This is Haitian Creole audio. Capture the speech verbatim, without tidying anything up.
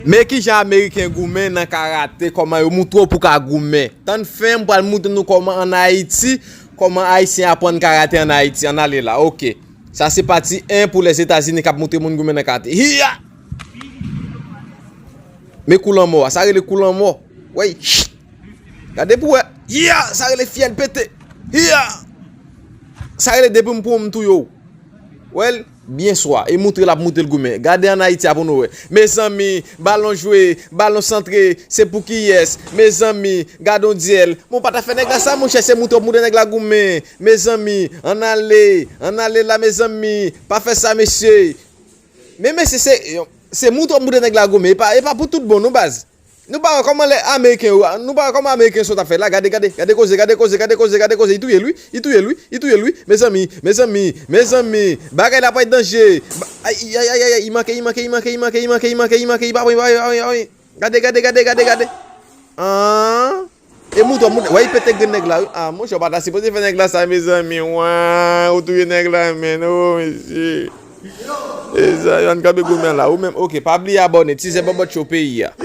Men kijan Ameriken goumen nan karate, kòman yo moutre w pou ka goumen. Tann fen, m pral moutre nou kòman ann Ayiti, kòman Ayisyen aprann karate ann Ayiti. Ann ale la, oke. Sa se pati en pou Lèzetazini k ap moutre moun goumen nan karate. Hiya! Men kou lanmò a, sa rele kou lanmò. Wey! Gade pou wè. Hiya! Sa rele fyèl pete. Hiya! Sa rele depi m pran w m touye w. Well, byen swa. E moutre l ap moutre l goumen. Gade ann Ayiti a pou nou wè. Mezanmi, balon jwe, balon santre, se pou kiyès? Mezanmi, gade on dyèl. Bon, pa ta fè nèg la sa, monchè, se moutre w ap moutre nèg la goumen. Mezanmi, ann ale, ann ale la, mezanmi. Pa fè sa, mesye. Men mesye, se, se moutre w ap moutre nèg la goumen. E pa, e pa pou tout bon, non, baz. Nou pa wè kòman lè Ameriken yo, nou pa wè kòman Ameriken sot ap fè la. Gade, gade, gade koze, gade koze, gade koze, gade koze. I touye l wi, i touye l wi, i touye l wi. Mezanmi, mezanmi, mezanmi. Bagay la pral danje. Ay, ay, ay, ay, ay, i manke, i manke, i manke, i manke, i manke, i manke, i manke, i pa pran, i pa pran, i pa pran. Gade, gade, gade, gade, gade. An. E mouton, mouton, wè, i pete grenn nèg la wi. Ah, monchè, w pa ta sipoze fè nèg la sa, mezanmi. Wan, ou touye nèg la, men. Oh, mesye. E sa, yo ann kanpe goumen la. Ou menm, oke, pa bliye abòne. Tizè Bòbòt Show peyi a.